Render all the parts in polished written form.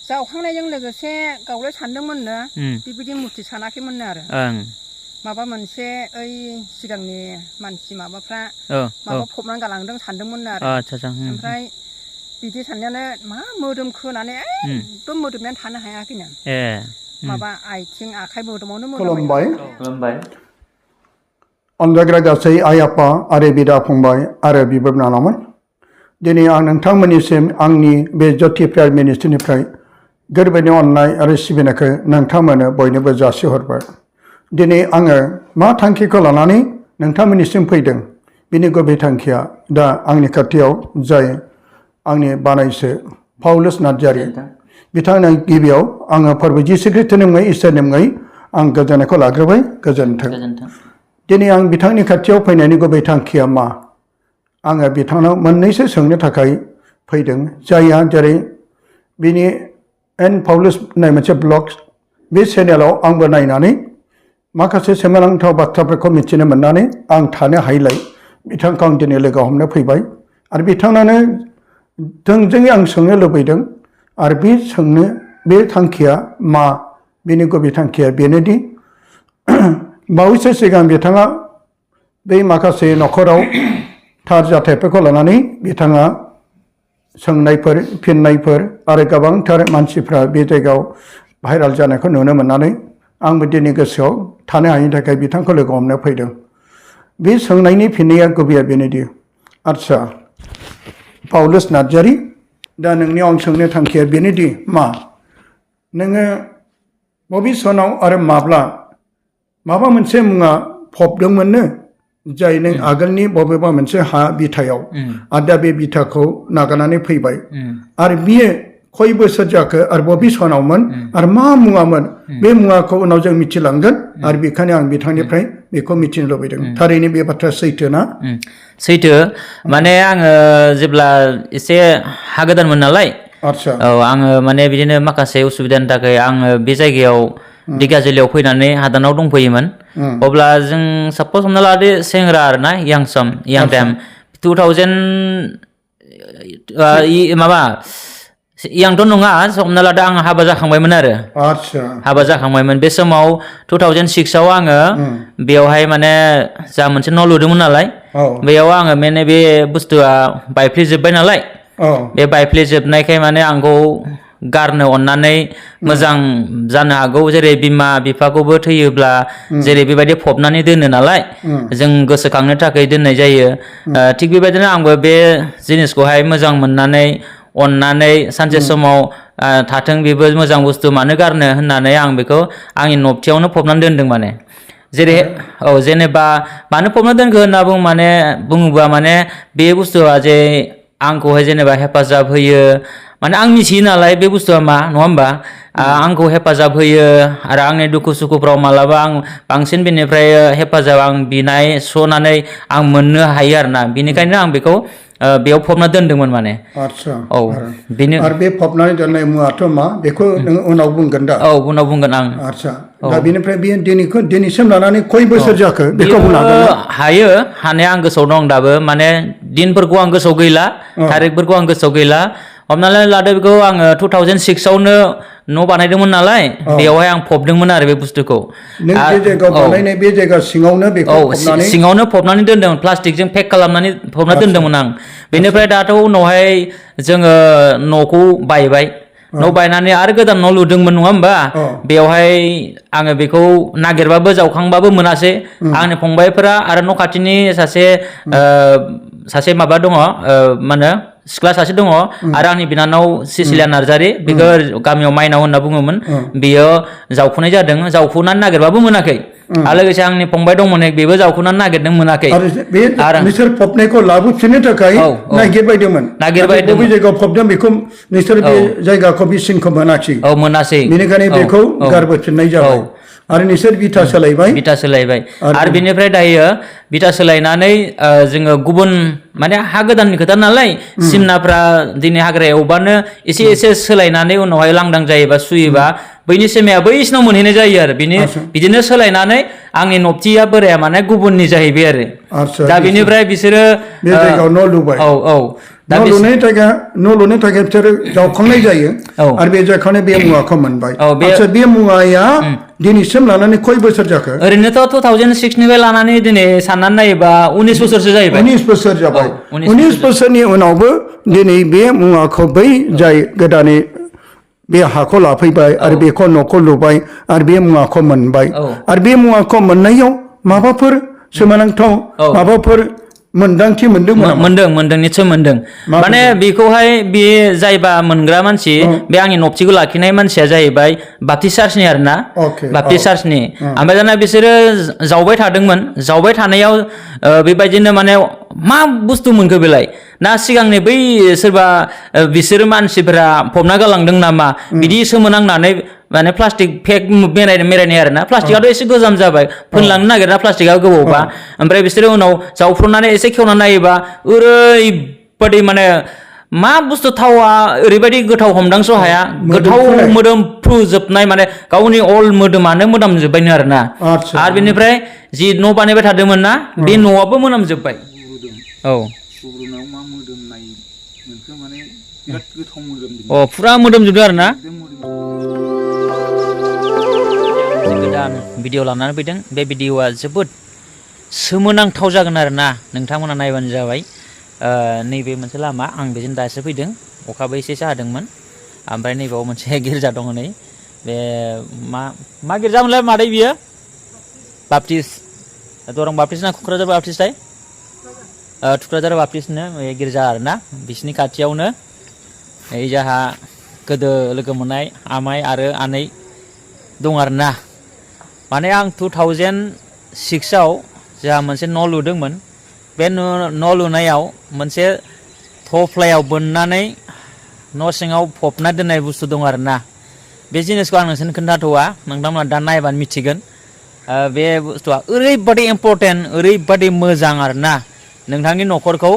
जावखांनायजों लोगोसे गावलाय सानदोंमोननो बेबायदि मुर्ति सानाखैमोननो आरो माबा मोनसे ओइ सिगांनि मानसि माबाफ्रा माबा फबनानै गालांदों सानदोंमोननो आरो ओमफ्राय बिदि साननायानो मा मोदोम खोनानै एकदम मोदोमनानै थानो हायाखैनो माबा आथिं आखाइ मोदोमावनो खुलुमबाय खुलुमबाय अनजाग्रा गासै आइ आफा आरो बिदा फंबाय आरो बिब' बिनानावमोन दिनै आं नोंथांमोननिसिम आंनि बे ज्योति प्रेयार मिनिस्ट्रिनिफ्राय गोरबोनि अननाय आरो सिबिनायखौ नोंथांमोननो बयनोबो जासिहरबाय दिनै आङो मा थांखिखौ लानानै नोंथांमोननिसिम फैदों बिनि गुबै थांखिया दा आंनि खाथियाव जाय आंनि बानायसो पाउलुस नार्जारि बिथांनो गिबियाव आङो फोरबो जिसु ख्रीष्टनि मुङै इसोरनि मुङै आं गोजोननायखौ लाग्रोबाय गोजोन्थों दिनै आं बिथांनि खाथियाव फैनायनि गुबै थांखिया मा आङो बिथांनाव मोननैसो सोंनो थाखाय फैदों जायहा जेरै बिनि एन पाउलुस होननाय मोनसे ब्लग बे चेनेलाव आंबो नायनानै माखासे सोमोनांथाव बाथ्राफोरखौ मिथिनो मोननानै आं थानो हायैलाय बिथांखौ आं दिनै लोगो हमनो फैबाय आरो बिथांनानो थोंजोङै आं सोंनो लुबैदों आरो बे थांखिया मा बेनि गुबै थांखिया बेनोदि बावैसो सिगां बिथाङा बै माखासे न'खराव थार जाथायफोरखौ लानानै बिथाङा सोंनायफोर फिननायफोर आरो गोबांथार मानसिफ्रा बे जायगायाव भाइराल जानायखौ नुनो मोननानै आंबो दिनै गोसोआव थानो हायैनि थाखाय बिथांखौ लोगो हमनो फैदों बे सोंनायनि फिननाया गुबैया बेनोदि आदसा पाउलुस नार्जारि दा नोंनियाव आं सोंनो थांखिया बेनोदि मा नोङो बबे सनाव आरो माबा मोनसे मुङा फबदोंमोननो जाय नों आगोलनि बबेबा मोनसे हा बिथायाव आरो दा बे बिथाखौ नागारनानै फैबाय आरो बियो खय बोसोर जाखो आरो बबे सनावमोन आरो मा मुङामोन बे मुङाखौ उनाव जों मिथिलांगोन आरो बेखायनो आं बिथांनिफ्राय बेखौ मिथिनो लुबैदों थारैनो बे बाथ्राया सैथो ना सैथो माने आङो जेब्ला एसे हा गोदानमोन नालाय औ आङो माने बिदिनो माखासे उसुबिदानि थाखाय आङो बे जायगायाव दिगाजुलियाव फैनानै हादानाव दंफैयोमोन अब्ला जों सापस हमना लादो सेंग्रा आरोना यां टाइम 2000 माबा यांथ' नङा हमना लादो आं हाबा जाखांबायमोन आरो हाबा जाखांबायमोन बे समाव 2006आव आङो बेयावहाय माने जा मोनसे न' लुदोंमोन नालाय बेयाव आङो माने बे बुस्थुआ बायफ्लेजोब्बाय नालाय बे बायफ्लेजोबनायखाय माने आंखौ गारनो अननानै मोजां जानो हागौ जेरै बिमा बिफाखौबो थैयोब्ला जेरै बेबायदि फबनानै दोनो नालाय जों गोसोखांनो थाखाय दोननाय जायो थिग बेबायदिनो आंबो बे जिनिसखौहाय मोजां मोननानै अननानै सानसे समाव थाथों बेबो मोजां बुस्थु मानो गारनो होननानै आं बेखौ आंनि नबथियावनो फबनानै दोनदों माने जेरै जेनेबा मानो फबना दोनखो होनना बुङोबा माने बे बुस्थुआ जे आंखौहाय जेनेबा हेफाजाब होयो माने आं मिथियो नालाय बे बुस्थुआ मा नङा होमबा आंखौ हेफाजाब होयो आरो आंनि दुखु सुखुफ्राव मालाबा आं बांसिन बेनिफ्राय हेफाजाब आं बिनाय सनानै आं मोननो हायो आरोना बेनिखायनो आं बेखौ बेयाव फबना दोनदोंमोन माने औ बेनो आरो बे फबनानै दोननाय मुवाथ' मा बेखौ नोङो उनाव बुंगोन दा उनाव बुंगोन आं दा बेनिफ्राय बे दिनैसिम लानानै खय बोसोर जाखो बेखौ बुंनो हागोन ना हायो हानाया आं गोसोआव दं दाबो माने दिनफोरखौ आं गोसोआव गैला थारिखफोरखौ आं गोसोआव गैला हमनानै लादो बेखौ आङो 2006आवनो न' बानायदोंमोन नालाय बेयावहाय आं फबदोंमोन आरो बे बुस्थुखौ नों जे जायगायाव बानायनाय बे जायगा सिङावनो बेखौ सिङावनो फबनानै दोनदों प्लास्टिकजों पेक खालामनानै फबना दोनदोंमोन आं बेनिफ्राय दाथ' उनावहाय जोङो न'खौ बायबाय न' बायनानै आरो गोदान न' लुदोंमोन नङा होमबा बेवहाय आङो बेखौ नागिरबाबो जावखांबाबो मोनासै आंनि फंबायफोरा आरो न' खाथिनि सासे माबा दङ मा होनो सिख्ला सासे दङ आरो आंनि बिनानाव सिसिलिया नार्जारि बेखौ गामियाव माइनाव होनना बुङोमोन बेयो जावखुनाय जादों जावखुनानै नागिरबाबो मोनाखै आरो लोगोसे आंनि फंबाय दंमोन बेबो जावखुनानै नागिरदों मोनाखै आरो नोंसोर फबनायखौ लाबोफिननो थाखाय नागिरबायदोंमोन बबे जायगायाव फबदों बेखौ नोंसोर बे जायगाखौ बे सिनखौ मोनासै बेनिखायनो बेखौ गारबोफिननाय जाबाय आरो नोंसोर बिथा सोलायबाय आरो बेनिफ्राय दायो बिथा सोलायनानै जोङो गुबुन माने हा गोदाननि खोथा नालाय सिमनाफ्रा दिनै हाग्रा एवबानो एसे एसे सोलायनानै उनावहाय लांदां जायोबा सुयोबा बैनि सेमाया बैसिनाव मोनहैनाय जायो आरो बिदिनो सोलायनानै आंनि नबथिया बोराया माने गुबुननि जाहैबाय आरो दा बेनिफ्राय बिसोरो बे जायगायाव न' लुबाय न' लुनो थाखाय बिसोरो जावखांनाय जायो आरो बे जायखांनाय बे मुवाखौ मोनबाय आচ্ছা बे मुवाया दिनैसिम लानानै खय बोसोर जाखो ओरैनोथ' 2006 निफ्राय लानानै दिनै साननानै नायोबा 19 बोसोरसो जाहैबाय 19 बोसोर जाबाय 19 बोसोरनि उनावबो दिनै बे मुवाखौ बै जाय गोदानै बे हाखौ लाफैबाय आरो बेखौ न'खौ लुबाय आरो बे मुवाखौ मोनबाय आरो बे मुवाखौ मोननायाव माबाफोर सोमोनांथाव माबाफोर मोनदांथि मोनदों निस्सय मोनदों माने बेखौहाय बे जायबा मोनग्रा मानसि बे आंनि नबथिखौ लाखिनाय मानसिया जाहैबाय बाप्टिस्ट चार्चनि आरोना बाप्टिस्ट चार्चनि ओमफ्राय दाना बिसोरो जावबाय थादोंमोन जावबाय थानायाव बेबायदिनो माने मा बुस्थु मोनखो बेलाय ना सिगांनि बै सोरबा बिसोर मानसिफोरा फबना गालांदों नामा बिदि सोमोनांनानै माने प्लास्टिक फेक मेरायनाय आरोना प्लास्टिकआथ' एसे गोजाम जाबाय फोनलांनो नागिरना प्लास्टिकआ गोबावबा ओमफ्राय बिसोरो उनाव जावफ्रुनानै एसे खेवना नायोबा ओरैबादि माने मा बुस्थु थावा ओरैबायदि गोथाव हमदांस' हाया गोथाव मोदोमफ्रुजोबनाय माने गावनि अल मोदोमानो मोनामजोब्बायनो आरोना आरो बेनिफ्राय जि न' बानायबाय थादोंमोन ना बे न'आबो मोनामजोब्बाय फुरा मोदोमजोबदों आरोना गोदान भिडिअ लानानै फैदों बे भिडिअआ जोबोद सोमोनांथाव जागोन आरोना नोंथांमोना नायबानो जाबाय नैबे मोनसे लामा आं बेजों दासो फैदों अखाबो एसे हादोंमोन ओमफ्राय नैबेयाव मोनसे गिर्जा दङ नै बे मा गिर्जामोनलाय मादै बियो बाप्टिस्ट दरं बाप्टिस्ट ना क'क्राझार बाप्टिस्टथाय थुक्राझार बाप्टिस्टनो गिर्जा आरोना बिसिनि खाथियावनो ओइ जाहा गोदो लोगो मोननाय आमाइ आरो आनै दं आरोना माने आं 2006आव जोंहा मोनसे न' लुदोंमोन बे न' लुनायाव मोनसे थफ्लायाव बोननानै न' सिङाव फबना दोननाय बुस्थु दं आरोना बे जिनिसखौ आं नोंसोरनो खोन्थाथ'वा नोंथांमोना दा नायबानो मिथिगोन बे बुस्थुआ ओरैबादि इम्परटेन्ट ओरैबादि मोजां आरोना नोंथांनि न'खरखौ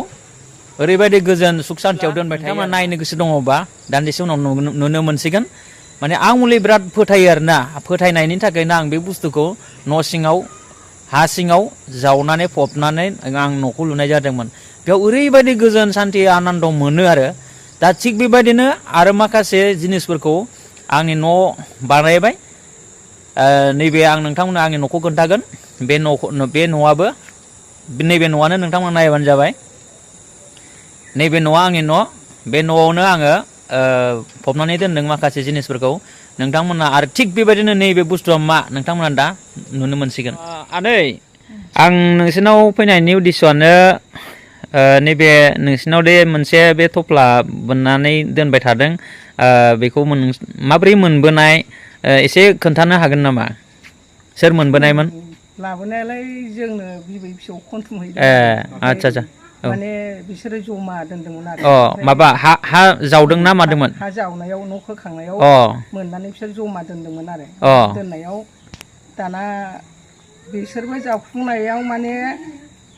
ओरैबायदि गोजोन सुख सान्थियाव दोनबाय थायो नोंथांमोना नायनो गोसो दङबा दान्दिसे उनाव नुनो मोनसिगोन माने आं मुलि बिराद फोथायो आरोना फोथायनायनि थाखायनो आं बे बुस्थुखौ न' सिङाव हा सिङाव जावनानै फबनानै आं न'खौ लुनाय जादोंमोन बेयाव ओरैबायदि गोजोन सान्थि आनन्द मोनो आरो दा थिग बेबायदिनो आरो माखासे जिनिसफोरखौ आंनि न' बानायबाय नैबे आं नोंथांमोननो आंनि न'खौ खोन्थागोन बे न'आबो नैबे न'आनो नोंथांमोना नायबानो जाबाय नैबे न'आ आंनि न' बे न'आवनो आङो फबनानै दोनदों माखासे जिनिसफोरखौ नोंथांमोना आरो थिग बेबायदिनो नैबे बुस्थुआ मा नोंथांमोना दा नुनो मोनसिगोन आनै आं नोंसोरनाव फैनायनि उद्देশ্যआनो नैबे नोंसिनाव दे मोनसे बे थफ्ला बोननानै दोनबाय थादों बेखौ माब्रै मोनबोनाय एसे खोन्थानो हागोन नामा सोर मोनबोनायमोन लाबोनायालाय जोंनो बिबै फिसौ खनथुम हैदों आच्छा माने बिसोरो जमा दोनदोंमोन आरो माबा हा जावदों ना मादोंमोन हा जावनायाव न' खोखांनायाव मोननानै बिसोर जमा दोनदोंमोन आरो दोननायाव दाना बिसोरबो जावफुंनायाव माने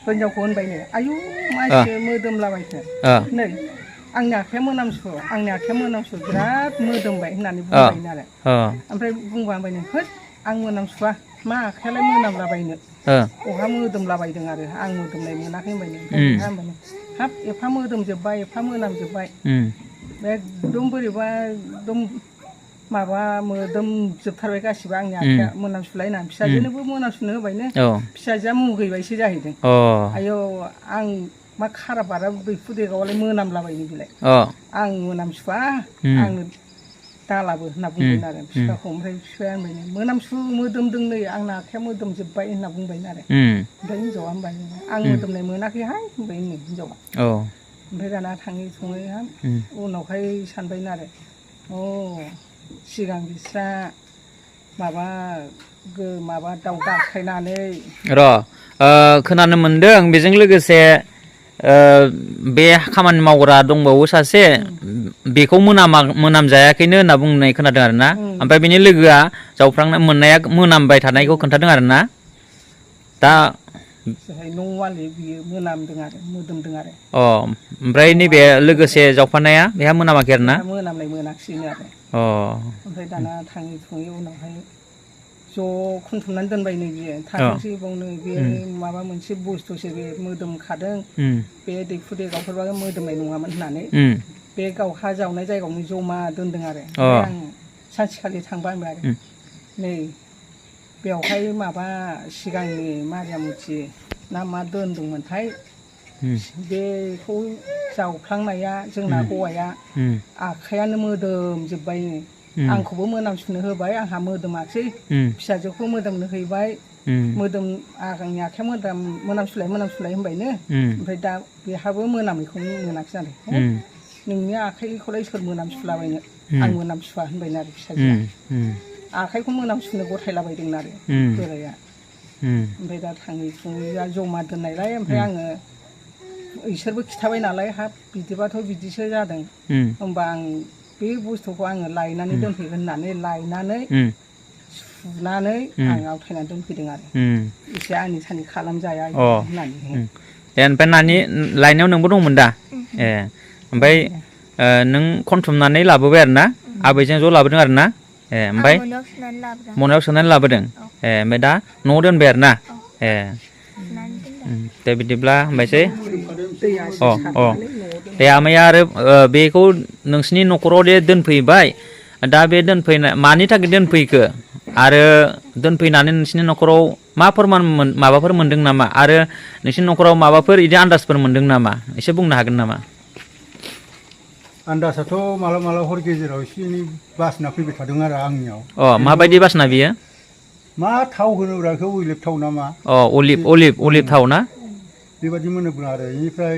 हिनजावखौ होनबायनो आयु मानसि मोदोमलाबायखो नै आंनि आखाइया मोनामसु बिराद मोदोमबाय होननानै बुंबायनो आरो ओमफ्राय बुंबायनो होद आं मोनामसुवा मा आखाइयालाय मोनामलाबायनो अहा मोदोमलाबायदों आरो आं मोदोमनाय मोनाखै होनबायनो हाब एफा मोदोमजोब्बाय एफा मोनामजोब्बाय एकदम बोरैबा एकदम माबा मोदोमजोबथारबाय गासिबो आंनि आखाइया मोनामसुलायना फिसाजोनोबो मोनामसुनो होबायनो फिसाजोआ मुगैबायसो जाहैदों आयौ आं मा खारा बारा दैफु देगावलाय मोनामलाबायनो बिलाय आं मोनामसुवा आंनो दालाबो होनना बुंबायनो आरो बिफाखौ ओमफ्राय बिफाया होनबायनो मोनामसु मोदोमदों नै आंना आखाइया मोदोमजोब्बाय होनना बुंबायनो आरो ओमफ्राय हिनजावा होनबाय आं मोदोमनाय मोनाखैहाय होनबायनो हिनजावा ओमफ्राय दाना थाङै थुङै उनावहाय सानबायनो आरो सिगां बिस्रा माबा दाउ गाख्लायनानै खोनानो मोनदों बेजों लोगोसे बे खामानि मावग्रा दंबावो सासे बेखौ मोनामजायाखैनो होनना बुंनाय खोनादों आरो ना ओमफ्राय बेनि लोगोआ जावफ्रांना मोननाया मोनामबाय थानायखौ खोन्थादों आरो ना दा न'वालि बियो मोनामदों आरो मोदोमदों आरो ओमफ्राय नैबे लोगोसे जावफानाया बेहा मोनामाखै आरो ना मोनामनाय मोनाखिसैनो आरो ओमफ्राय दाना थाङै थुङै उनावहाय ज' खनथुमनानै दोनबायनो बियो थाथोंसै बावनो बे माबा मोनसे बुस्थुसो बे मोदोम खादों बे दैखु दैगावफोरबाबो मोदोमनाय नङामोन होननानै बे गाव हा जावनाय जायगायावनो जमा दोनदों आरो आं सानसेखालि थांबा आरो नै बेवहाय माबा सिगांनि मारियामुथि ना मा दोनदोंमोनथाय बेखौ जावफ्लांनाया जोंना हौवाया आखायानो मोदोमजोब्बाय आंखौबो मोनामसुनो होबाय आंहा मोदोमाखसै फिसाजोखौ मोदोमनो हैबाय मोदोम आंनि आखाया मोनामसुलाय होनबायनो ओमफ्राय दा बेहाबो मोनामैखौनो मोनाखिसै आरो नोंनि आखाइखौलाय सोर मोनामसुलाबायनो आं मोनामसुवा होनबायनो आरो फिसाजोआ आखाइखौ मोनामसुनो गथायलाबायदों आरो बोराया ओमफ्राय दा थाङै थुङैया जमा दोननायलाय ओमफ्राय आङो इसोरबो खिथाबाय नालाय हाब बिदिबाथ' बिदिसो जादों होमबा आं बे बुस्थुखौ आङो लायनानै दोनफैगोन होननानै लायनानै सुनानै आं आवथायनानै दोनफैदों आरो एसे आंनि सानि खालामजाया होननानै ओमफ्राय नानि लायनायाव नोंबो दंमोन दा ए ओमफ्राय नों खनथुमनानै लाबोबाय आरो ना आबैजों ज' लाबोदों आरो ना ए ओमफ्राय मनायाव सोनानै लाबोदों ए ओमफ्राय दा न'आव दोनबाय आरो ना ए दे बिदिब्ला हामबायसै दे आमाया आरो बेखौ नोंसिनि न'खराव दे दोनफैबाय दा बे दोनफैनाय मानि थाखाय दोनफैखो आरो दोनफैनानै नोंसिनि न'खराव मा फोरमान माबाफोर मोनदों नामा आरो नोंसिनि न'खराव माबाफोर इदि आन्दाजफोर मोनदों नामा एसे बुंनो हागोन नामा आन्दाजाथ' मालाबा हर गेजेराव एसे एनै बासना फैबाय थादों आरो आंनियाव माबायदि बासना बियो मा थाव होनोब्रा बेखौ अलिभ थाव नामा अलिभ थाव ना बेबायदि मोनोब्ला आरो बेनिफ्राय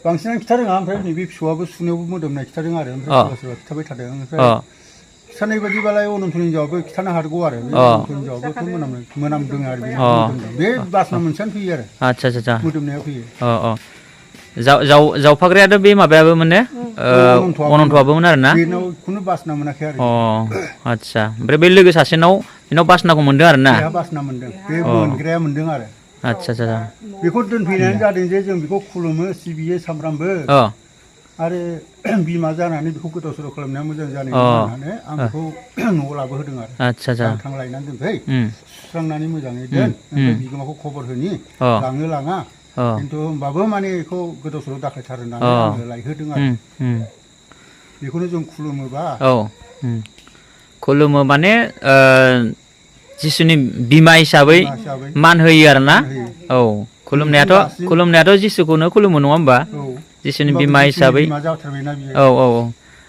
बांसिनानो खिथारोङा ओमफ्राय नैबे फिसौआबो सुनायावबो मोदोमनाय खिथादों आरो ओमफ्राय सोरबा सोरबा खिथाबाय थादों ओमफ्राय खिथानाय बायदिबालाय अनन्त हिनजावाबो खिथानो हागौ आरो बे अनन्त हिनजावाबोथ' मोनामदों आरो बे बासना मोनसेयानो फैयो आरो आदसा मोदोमनाया फैयो जावफाग्रायाथ' बे माबायाबो माने अनन्तआबोमोन आरो ना बेनाव खुनु बासना मोनाखै आरो आदसा ओमफ्राय बे लोगो सासेनाव बेनाव बासनाखौ मोनदों आरो ना बासना मोनदों बे मोनग्राया मोनदों आरो आदसा बेखौ दोनफैनायानो जादों जे जों बेखौ खुलुमो सिबियो सामफ्रामबो आरो बिमा जानानै बेखौ गोदाव सोराव खालामनाया मोजां जानाय होननानै आं बेखौ न'आव लाबोहोदों आरो आदसा थां लायनानै दोनफै सुस्रांनानै मोजाङै दोन ओमफ्राय बिगोमाखौ खबर होनि लाङो लाङा खिन्थु होमबाबो माने बेखौ गोदाव सोराव दाखायथार होननानै आङो लायहोदों आरो बेखौनो जों खुलुमोबा खुलुमो माने जिसुनि बिमा हिसाबै मान होयो आरो ना खुलुमनायाथ' जिसुखौनो खुलुमो नङा होमबा जिसुनि बिमा हिसाबै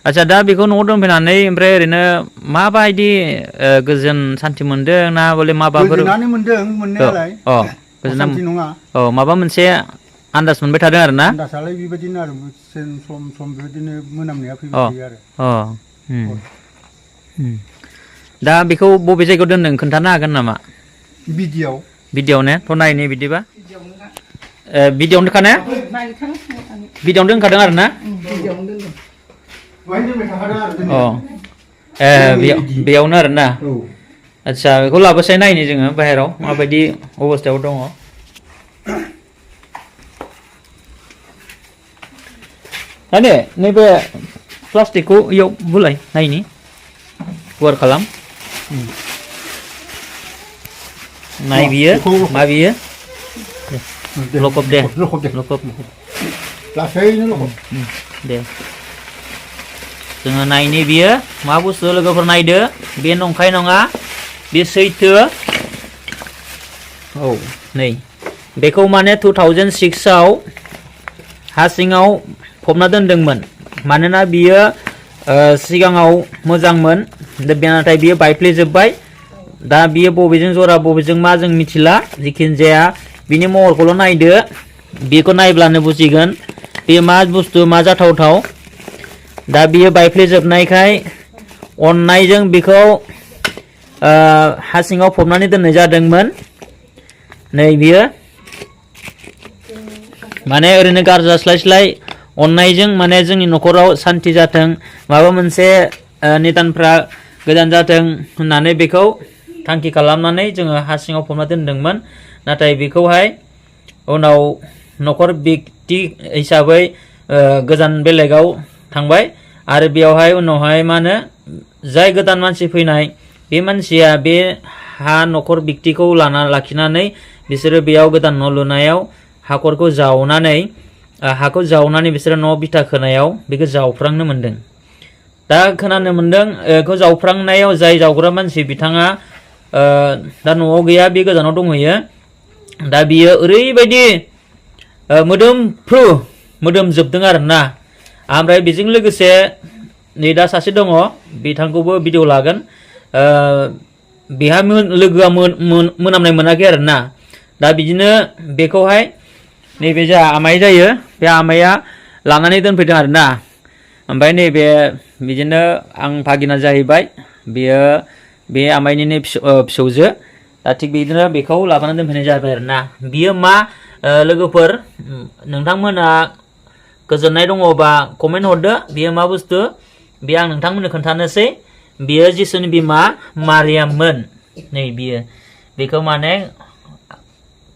आदसा दा बेखौ न'आव दोनफैनानै ओमफ्राय ओरैनो माबायदि गोजोन सान्थि मोनदों ना बले माबाफोर मोनदों मोननायालाय नङा माबा मोनसे आन्दाज मोनबाय थादों आरो ना आन्दाजालाय बेबायदिनो आरो सम बेबायदिनो मोनामनाया फैबाय थायो आरो दा बेखौ बबे जायगायाव दोनदों खोन्थानो हागोन नामा बिदियाव ने थ' नायनि बिदिबा बिदियावनो दोनखानाया बिदियावनो दोनखादों आरो ना बेयावनो आरो ना आदसा बेखौ लाबोसाय नायनि जोङो बाहेराव माबायदि अबस्थायाव दङ ने नैबे प्लास्टिकखौ इयाव बुलाय नायनि गुवार खालाम नाय बियो मा बियो लकब दे लकब दे जोङो नायनि बियो मा बुस्थु लोगोफोर नायदो बे नंखाय नङा बे सैथो नै बेखौ माने 2006आव हा सिङाव फबना दोनदोंमोन मानोना बियो सिगाङाव मोजांमोन नाथाय बियो बायफ्लेजोब्बाय दा बियो बबेजों जरा बबेजों मा जों मिथिला जिखिनि जाया बिनि महरखौल' नायदो बेखौ नायब्लानो बुजिगोन बे मा बुस्थु मा जाथावथाव दा बियो बायफ्लेजोबनायखाय अननायजों बेखौ हा सिङाव फबनानै दोननाय जादोंमोन नै बियो माने ओरैनो गारजास्लायस्लाय अननायजों माने जोंनि न'खराव सान्ति जाथों माबा मोनसे निदानफ्रा गोजान जाथों होननानै बेखौ थांखि खालामनानै जोङो हा सिङाव फबना दोनदोंमोन नाथाय बेखौहाय उनाव न'खर बेक्ति हिसाबै गोजान बेलेगाव थांबाय आरो बेयावहाय उनावहाय मा होनो जाय गोदान मानसि फैनाय बे मानसिया बे हा न'खर बिक्तिखौ लाखिनानै बिसोरो बेयाव गोदान न' लुनायाव हाखरखौ जावनानै हाखौ जावनानै बिसोरो न' बिथा खोनायाव बेखौ जावफ्रांनो मोन्दों। दा खोनानो मोन्दों बेखौ जावफ्रांनायाव जाय जावग्रा मानसि बिथाङा दा न'आव गैया, बे गोजानाव दंहैयो। दा बियो ओरैबायदि मोदोमजोबदों आरोना। ओमफ्राय बेजों लोगोसे नै दा सासे दङ, बिथांखौबो भिडिअ लागोन। बेहा लोगोआ मोनामनाय मोनाखै आरोना। दा बिदिनो बेखौहाय नैबे जा आमाइ जायो, बे आमाइया लानानै दोनफैदों आरोना। ओमफ्राय नैबे बिदिनो आं भागिना जाहैबाय, बेयो बे आमाइनिनो फिसौजो। दा थिग बिदिनो बेखौ लाबोनानै दोनफैनाय जाबाय आरोना। बियो मा लोगोफोर, नोंथांमोना गोजोननाय दङबा कमेन्ट हरदो, बियो मा बुस्थु बे आं नोंथांमोननो खोन्थानोसै। बियो जिसुनि बिमा मारियाममोन। नै बियो बेखौ माने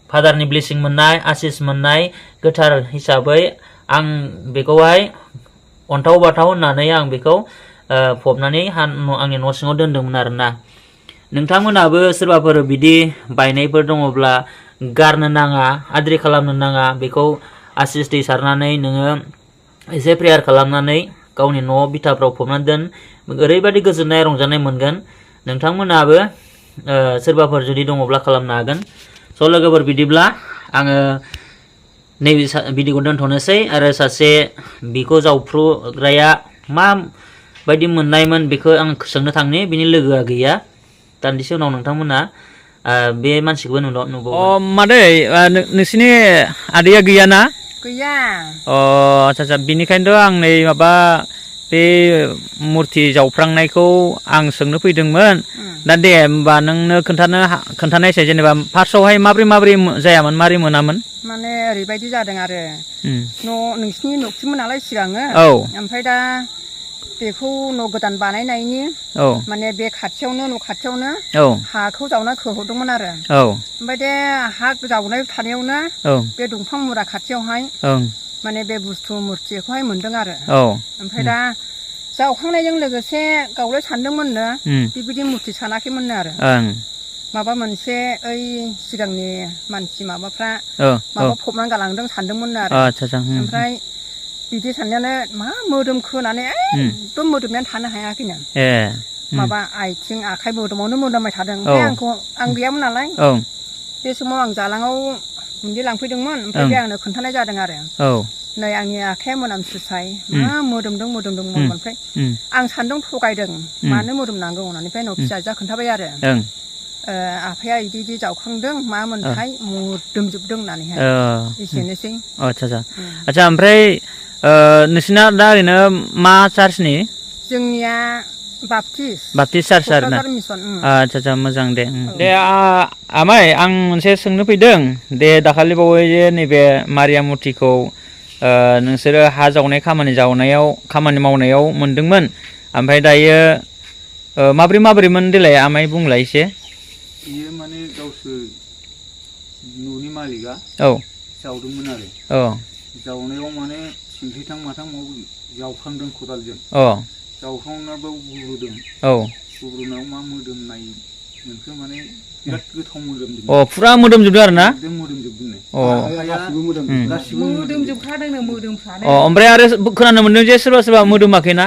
फादारनि ब्लेसिं मोननाय, आसिस मोननाय गोथार हिसाबै आं बेखौहाय अन्थाव बाथाव होननानै आं बेखौ फबनानै आंनि न' सिङाव दोनदोंमोन आरोना। नोंथांमोनाबो सोरबाफोर बिदि बायनायफोर दङब्ला गारनो नाङा, आद्रि खालामनो नाङा। बेखौ आसिस दै सारनानै नोङो एसे प्रेयार खालामनानै गावनि न' बिथाफ्राव फबनानै दोन। ओरैबायदि गोजोननाय रंजानाय मोनगोन। नोंथांमोनाबो सोरबाफोर जुदि दङब्ला खालामनो हागोन। स' लोगोफोर, बिदिब्ला आङो नैबे भिडिअखौ दोनथ'नोसै। आरो सासे बिखौ जावफ्रुग्राया माबायदि मोननायमोन बेखौ आं सोंनो थांनि। बिनि लोगोआ गैया। दान्दिसे उनाव नोंथांमोना बे मानसिखौबो नुबावगोन। मादै, नोंसिनि आदैया गैयाना? गैया। आच्छा, बिनिखायनोथ' आं नै माबा बे मुर्ति जावफ्रांनायखौ आं सोंनो फैदोंमोन। दा दे होमबा नोंनो खोन्थानायसै, जेनेबा फार्स्टआवहाय माब्रै जायामोन, मारै मोनामोन? माने ओरैबायदि जादों आरो, नोंसिनि न'खिमोन नालाय सिगाङो। ओमफ्राय दा बेखौ न' गोदान बानायनायनि माने बे खाथियावनो, न' खाथियावनो हाखौ जावना खोहरदोंमोन आरो। ओमफ्राय बे हा जावनाय थानायावनो बे दंफां मुरा खाथियावहाय माने बे बुस्थु मुर्तिखौहाय मोनदों आरो। ओमफ्राय दा जावखांनायजों लोगोसे गावलाय सानदोंमोननो, बेबायदि मुर्ति सानाखैमोननो आरो। माबा मोनसे ओइ सिगांनि मानसि माबाफ्रा माबा फबनानै गालांदों सानदोंमोननो आरो। ओमफ्राय बिदि साननायानो मा मोदोमखो होननानै एकदम मोदोमनानै थानो हायाखैनो। माबा आथिं आखाइ मोदोमावनो मोदोमबाय थादों। ओमफ्राय आं गैयामोन नालाय, बे समाव आं जालाङाव गुन्दै लांफैदोंमोन। ओमफ्राय बे आंनो खोन्थानाय जादों आरो, नै आंनि आखाइया मोनामसुसाय, मा मोदोमदोंमोन। ओमफ्राय आं सान्दों थगायदों, मानो मोदोमनांगौ होननानै। ओमफ्राय उनाव फिसाजोआ खोन्थाबाय आरो, आफाया इदि जावखांदों, मा मोनथाय मोदोमजोबदों होननानैहाय। एसेनोसै। आच्छा, ओमफ्राय नोंसिना दा ओरैनो मा चार्चनि? जोंनिया बाप्टिस्ट चार्च आरोना। आच्छा, मोजां दे। दे आमाइ, आं मोनसे सोंनो फैदों। दे दाखालि बावै जे नैबे मारियाम मुर्तिखौ नोंसोरो हा जावनाय खामानि मावनायाव मोनदोंमोन। ओमफ्राय दायो माब्रैमोन देलाय आमाइ बुंलाय एसे। बियो माने गावसोर न'नि मालिकआ जावदोंमोन आरो। जावनायाव माने सिंखैथां माथां जावखांदों खदालजों। जावखांनायाव गुब्रुदों। गुब्रुनायाव मा मोदोमनाय मोनखो, माने बिराद गोथाव मोदोमदों। फुरा मोदोमजोबदों आरो ना? एकदम मोदोमजोबदोंनो। गासिबो मोदोमजोबखादोंनो मोदोमफ्रानो। ओमफ्राय आरो खोनानो मोनदों जे सोरबा मोदोमाखै ना?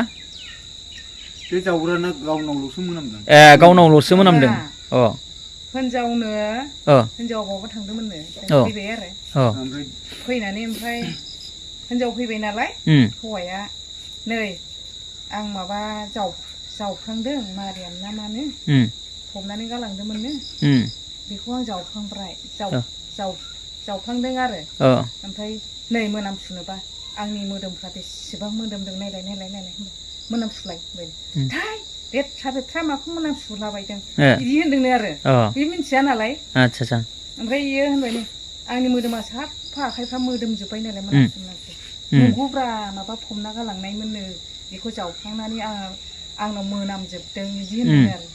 बे जावग्राना गावनावल'सो मोनामदों। गावनावल'सो मोनामदों। हिनजावा बावबो थांदोंमोननो, फैबाय आरो। फैनानै ओमफ्राय हिनजाव फैबाय नालाय, हौवाया नै आं माबा जावफ्रांदों, मारियाम ना मानो फबनानै गालांदोंमोननो, बेखौ आं जावफ्रांदों आरो। ओमफ्राय नै मोनामसुनोबा आंनि मोदोमफ्रा बेसेबां मोदोमदों, नायलाय मोनामसुलाय। बेथ्रा माखौ मोनामसुलाबायदों बिदि होनदोंनो आरो। बे मिन्थिया नालाय। ओमफ्राय इयो होनबायनो, आंनि मोदोमा साफा, आखाइफ्रा मोदोमजोब्बाय नालाय मोनामसुनासै। नंगौब्रा, माबा फबना गालांनायमोननो, बेखौ जावखांनानै आंनाव मोनामजोबदों बिदि होनदों आरो।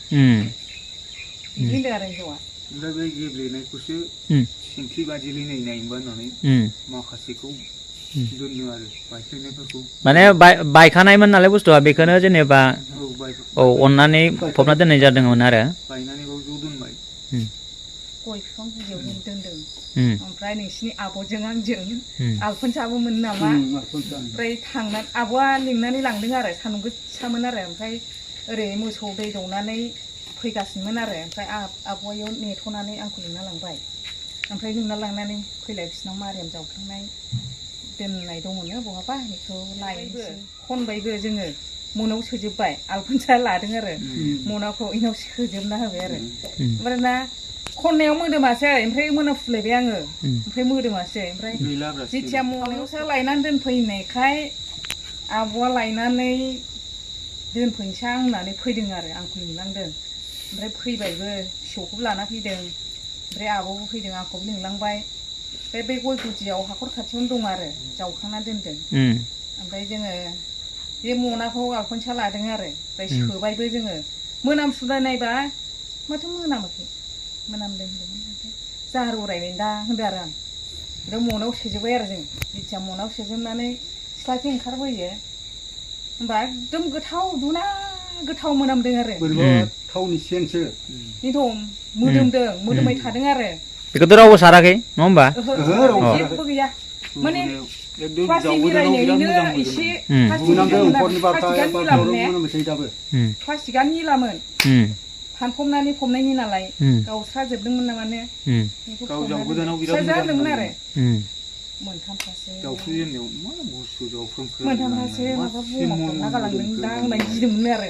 बिदि होनदों आरो हिनजावा। ओमफ्राय बे गेब्लेनायखौसो सिंख्रि बादिलै नायनोबा होननानै माखासेखौ दोनो आरो, बायख्लायनायफोरखौ। माने बायखानायमोन नालाय बुस्थुआ, बेखौनो जेनेबा अननानै फबना दोननाय जादोंमोन आरो। बायनानै बाव ज' दोनबाय। गय बिफां गुदियाव जों दोनदों ओमफ्राय नोंसिनि आब'जों आंजों आलखनसाबोमोन नामा ओमफ्राय थांनानै आब'आ लिंनानै लांदों आरो सान्दुं गोसामोन आरो ओमफ्राय ओरै मोसौ दै दौनानै फैगासिनोमोन आरो ओमफ्राय आब'आ इयाव नेथ'नानै आंखौ लिंना लांबाय ओमफ्राय लिंना लांनानै फैलाय बिसिनाव मारियाम जावखांनाय दोननाय दङनो बहाबा बेखौ लायनोसै खनबायबो जोङो मनाव सोजोबबाय आलखनसा लादों आरो मनाखौ इनाव सोजोबना होबाय आरो ओमफ्राय ना खननायाव मोदोमासै ओमफ्राय मोनाफुलायबाय आङो ओमफ्राय मोदोमासै ओमफ्राय जेथिया मनायावसो लायनानै दोनफैनायखाय आब'आ लायनानै दोनफैनोसै होननानै फैदों आरो आंखौ लिंलांदों ओमफ्राय फैबायबो फिसौखौबो लाना फैदों ओमफ्राय आब'बो फैदों आंखौबो लिंलांबाय बे गय गुदियाव हाखर खाथियावनो दं आरो जावखांना दोनदों ओमफ्राय जोङो बे मनाखौ आलखनसा लादों आरो ओमफ्राय सोबायबो जोङो मोनामसुनाय नायबा माथो मोनामाखै मोनामदों होनदों जाहार उरायबायदा होनदों आरो आं ओमफ्राय मनाव सोजोबबाय आरो जों जेथिया मनाव सोजोबनानै सिथ्लाथिं ओंखारबोयो होमबा एकदम गोथाव दुना गोथाव मोनामदों आरो थावनि सेनसो बेथ' मोदोमदों मोदोमबाय थादों आरो बेखौथ' रावबो साराखै नङा होमबा जेबो गैया माने प्लास्टिक मिलायनायनिनो एसे प्लास्टिकआ निलामोन फानफबनानै फबनायनि नालाय गावस्राजोबदोंमोन नामानो जादोंमोन आरो मोनथामफ्रासो माबा बुंना गालांदों दा होननाय गिदोंमोन आरो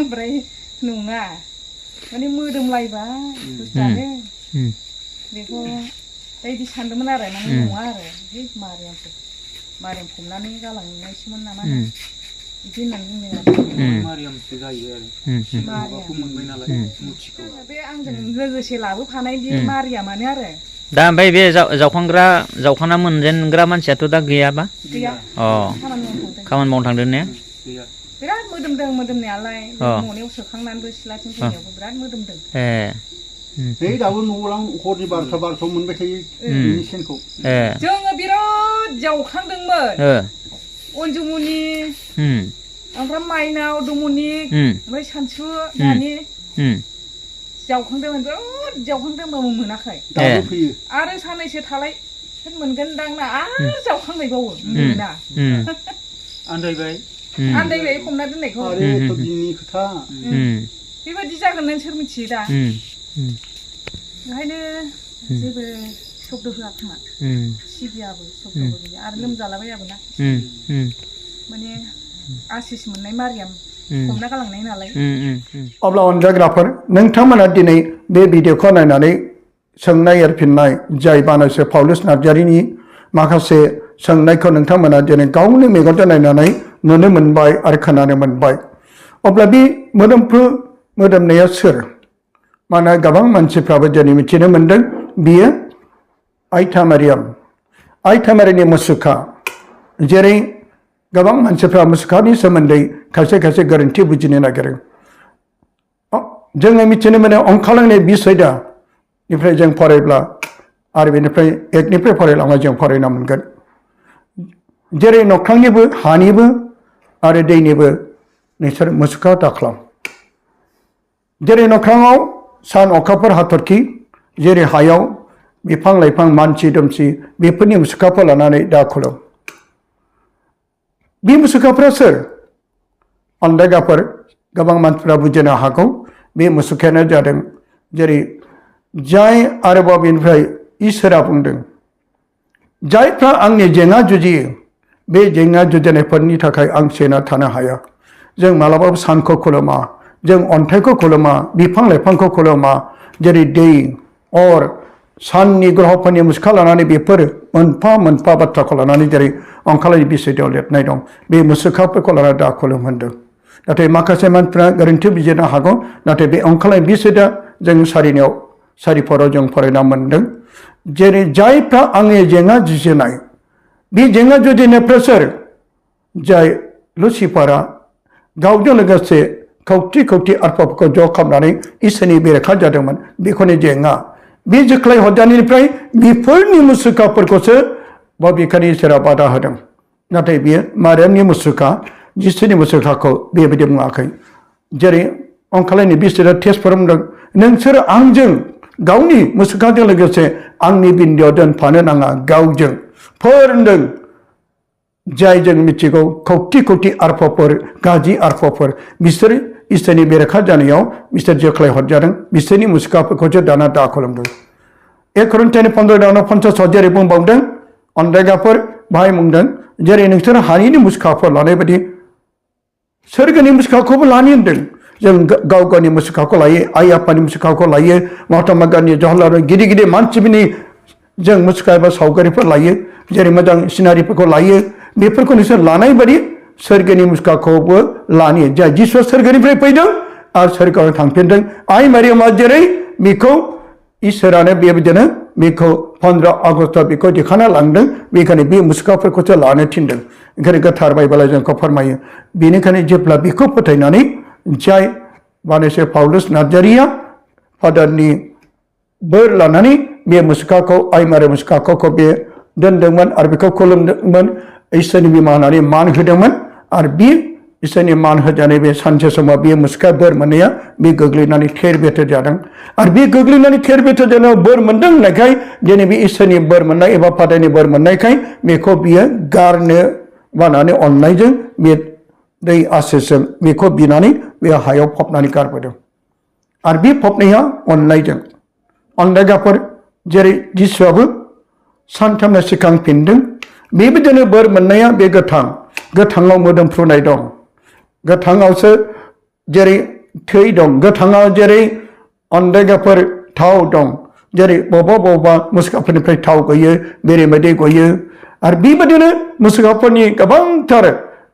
ओमफ्राय नङा माने मोदोमलायबाय बुस्थुआनो बेखौ बायदि सानदोंमोन आरो माने नङा आरो बे मारियाम फबनानै गालांनायसोमोन नामा बिदि होननानै बुंदों मारियामसो जायो आरो माबाखौ मोनबाय नालाय मुथिखौ बे आंजों लोगोसे लाबोफानाय बे मारियामानो आरो दा ओमफ्राय बे जावखांना मोनजेनग्रा मानसियाथ' दा गैयाबा गैया खामानि मावनो थांदों ने बिराद मोदोमदों मोदोमनायालाय मनायाव सोखांनानैबो सिथ्लाथिं फैनायावबो बिराद मोदोमदों दाबो न'आव हरनि 12 मोनबाय थायो बिनि सेनखौ जोङो बिराद जावखांदोंमोन अनजुमुनि ओमफ्राय माइनाव दमुनि ओमफ्राय सानसु दानि जावखांदोंमोन बिराद जावखांदोंबाबो मोनाखै आरो साननैसो थालाय मोनगोनदां ना आरो जावखांलायबावो मोना आन्दायबाय फबना दोननायखौ बिनि खोथा बेबायदि जागोन नों सोर मिथियो दा ओंखायनो जेबो शब्द होआ खोमा सिबियाबो शब्दबो गैया आरो लोमजालाबायाबो ना माने आसिस मोननाय मारियाम हमना गालांनाय नालाय अब्ला अनजाग्राफोर नोंथांमोना दिनै बे भिडिअखौ नायनानै सोंनाय एरफिननाय जाय बानायसो पाउलुस नार्जारिनि माखासे सोंनायखौ नोंथांमोना दिनै गावनि मेगनजों नायनानै नुनो मोनबाय आरो खोनानो मोनबाय अब्ला बे मोदोमनाया सोर मानोना गोबां मानसिफ्राबो दिनै मिथिनो मोनदों बियो आइथा मारियामनि मुसुखा जेरै गोबां मानसिफ्रा मुसुखानि सोमोन्दै खायसे गोरोन्थि बुजिनो नागिरो जोङो मिथिनो मोनो अंखालांनाय बिसयदानिफ्राय जों फरायब्ला आरो बेनिफ्राय 1निफ्राय फरायलांबा जों फरायनो मोनगोन जेरै नख्रांनिबो हानिबो आरो दैनिबो नोंसोर मुसुखा दाख्लाम जेरै नख्राङाव सान अखाफोर हाथरखि जेरै हायाव बिफां लाइफां मानसि दुमसि बेफोरनि मुसुखाफोर लानानै दा खुलुम बे मुसुखाफ्रा सोर अनदायगाफोर गोबां मानसिफ्रा बुजिनो हागौ बे मुसुखायानो जादों जेरै जाय आरोबाव बेनिफ्राय इसोरा बुंदों जायफ्रा आंनि जेंना जुजियो बे जेंना जुजिनायफोरनि थाखाय आं सेना थानो हाया जों मालाबाबो सानखौ खुलुमा जों अन्थाइखौ खुलुमा बिफां लाइफांखौ खुलुमा जेरै दै अर साननि ग्रहफोरनि मुसुखा लानानै बेफोर मोनफा मोनफा बाथ्राखौ लानानै जेरै अंखालानि बिसयदायाव लिरनाय दं बे मुसुखाफोरखौ लानानै दा खुलुम होनदों नाथाय माखासे मानसिफ्रा गोरोन्थि बिजिरनो हागौ नाथाय बे अंखालानि बिसयदा जों सारिफोराव जों फरायना मोनदों जेरै जायफ्रा आंनि जेंना जुजिनाय बे जेंना जुजिनायफ्रा सोर जाय लुसिफारा गावजों लोगोसे खौथि आत्माफोरखौ ज' खालामनानै इसोरनि बेरेखा जादोंमोन बेखौनो जेंना बे जोख्लाय हरजानिफ्राय बेफोरनि मुसुखाफोरखौसो बबेखानि इसोरा बादा होदों नाथाय बियो मारियामनि मुसुखा जिसुनि मुसुखाखौ बेबायदि बुङाखै जेरै अंखालायनि बिसोरो टेस्ट खालामदों नोंसोर आंजों गावनि मुसुखाजों लोगोसे आंनि बिन्दोआव दोनफानो नाङा गावजों फोरोंदों जाय जों मिथिगौ खौथि खौथि आरफफोर गाज्रि आरफफोर बिसोर इसोरनि बेरेखा जानायाव बिसोर जोख्लाय हरजादों बिसोरनि मुसुखाफोरखौसो दाना दा खालामदों 1 Korinथियानि 15:50 जेरै बुंबावदों अनदायगाफोर बाहाय बुंदों जेरै नोंसोर हानिनि मुसुखाफोर लानाय बायदि सोरगोनि मुसुखाखौबो लानो होनदों जों गाव गावनि मुसुखाखौ लायो आइ आफानि मुसुखाखौ लायो महात्मा गान्धी जवाहरलाल गिदिर गिदिर मानसिफोरनि जों मुसुखा एबा सावगारिफोर लायो जेरै मोजां सिनारिफोरखौ लायो बेफोरखौ नोंसोर लानाय बायदि सोरगोनि मुसुखाखौबो लानो जाय जिसुआ सोरगोनिफ्राय फैदों आरो सोरगोआव थांफिनदों आइ मारियामा जेरै बेखौ इसोरानो बेबायदिनो बेखौ 15 आगस्ट बेखौ दिखांना लांदों बेखायनो बे मुसुखाफोरखौसो लानो थिनदों ओंखायनो गोथार बाइबेला जोंखौ फोरमायो बेनिखायनो जेब्ला बेखौ फोथायनानै जाय बानेसे पाउलुस नार्जारिया फादारनि बोर लानानै बे मुसुखाखौ आइमारि मुसुखाखौ बे दोनदोंमोन आरो बेखौ खुलुमदोंमोन इसोरनि बिमा होननानै मान होदोंमोन आरो बे इसोरनि मान होजानाय बे सानसे समाव बे मुसुखा बोर मोननाया बे गोग्लैनानै थेर बेथेर जादों आरो बे गोग्लैनानै थेर बेथेर जानायाव बोर मोनदों होननायखाय दिनै बे इसोरनि बोर मोननाय एबा फादारनि बोर मोननायखाय बेखौ बियो गारनो बानानै अननायजों बे दै आसिसजों बेखौ बिनानै बे हायाव फबनानै गारबोदों आरो बे फबनाया अननायजों अनदायगाफोर जेरै जिसुआबो सानथामनो सिखांफिनदों बेबायदिनो बोर मोननाया बे गोथाङाव मोदोमफ्रुनाय दं गोथाङावसो जेरै थै दं गोथाङाव जेरै अनदायगाफोर थाव दं जेरै बबेबा मुसुखाफोरनिफ्राय थाव गयो बेरेमोदै गयो आरो बेबायदिनो मुसुखाफोरनि गोबांथार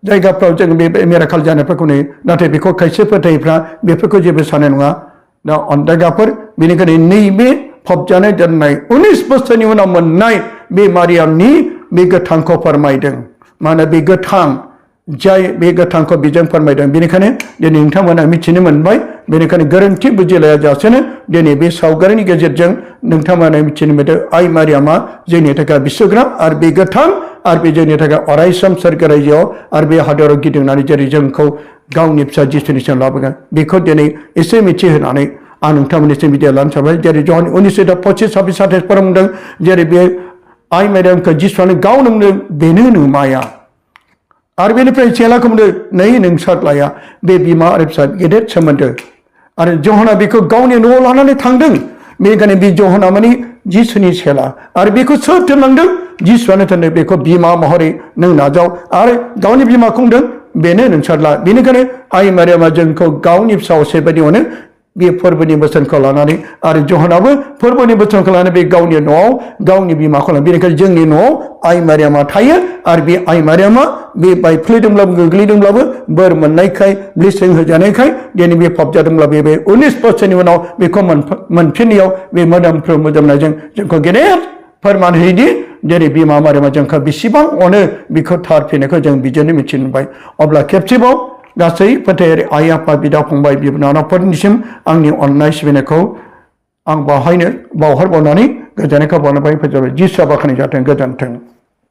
जायगाफ्राव जों बे मिराकल जानायफोरखौ नुयो नाथाय बेखौ खायसे फोथायफ्रा बेफोरखौ जेबो साननाय नङा दा अनदायगाफोर बेनिखायनो नैबे फबजानाय दोननाय 19 बोसोरनि उनाव मोननाय बे मारियामनि बे गोथांखौ फोरमायदों मानो बे गोथां जाय बे गोथांखौ बिजों फोरमायदों बेनिखायनो दिनै नोंथांमोना मिथिनो मोनबाय बेनिखायनो गोरोन्थि बुजिलाया जासेनो दिनै बे सावगारिनि गेजेरजों नोंथांमोना मिथिनो मोनदों आइ मारियामा जोंनि थाखाय बिश्वग्राम आरो बे गोथां आरो बे जोंनि थाखाय अरायसम सोरगो रायजोआव आरो बे हादराव गिदिंनानै जेरै जोंखौ गावनि फिसा जिसुनिसिम लाबोगोन बेखौ दिनै एसे मिथिहोनानै आं नोंथांमोननिसिम बिदाय लानो सानबाय जेरै जन 19:25-26 फोरोंदों जेरै बे आइ मारियामखौ जिसुआनो गावनो बुंदों बेनो नुमाया आरो बेनिफ्राय चेलाखौ बुंदों नै नोंसारलाया बे बिमा आरो फिसा गेदेर सोमोन्दो आरो जहना बेखौ गावनि न'आव लानानै थांदों बेनिखायनो बे जहना माने जिसुनि चेला आरो बेखौ सोर थोनलांदों जिसुआनो थोनदों बेखौ बिमा महरै नों नाजाव आरो गावनि बिमाखौ बुंदों बेनो नोंसारला बेनिखायनो आइ मारियामा जोंखौ गावनि फिसा असे बायदि अनो बे फोरबोनि बोसोनखौ लानानै आरो जहनाबो फोरबोनि बोसोनखौ लानानै बे गावनि न'आव गावनि बिमाखौ लानानै बेनिखायनो जोंनि न'आव आइ मारियामा थायो आरो बे आइ मारियामा बे बायफ्लेदोंब्लाबो गोग्लैदोंब्लाबो बोर मोननायखाय ब्लेसिं होजानायखाय दिनै बे फबजादोंब्ला बे 19 बोसोरनि उनाव बेखौ मोनफिननायाव बे मोदोमफ्रु मोदोमनायजों जोंखौ गेदेर फोरमान होयोदि जेरै बिमा मारियामा जोंखौ बेसेबां अनो बेखौ थारफिननायखौ जों बिजोंनो मिथिनो मोनबाय अब्ला खेबसेबाव गासै फोथायारि आइ आफा बिदा फंबाय बिनानावफोरनिसिम आंनि अननाय सिबिनायखौ आं बावहरबावनानै गोजोननायखौ बावनानै फोजोबबाय जिसुआ बाख्नाय जाथों गोजोन्थों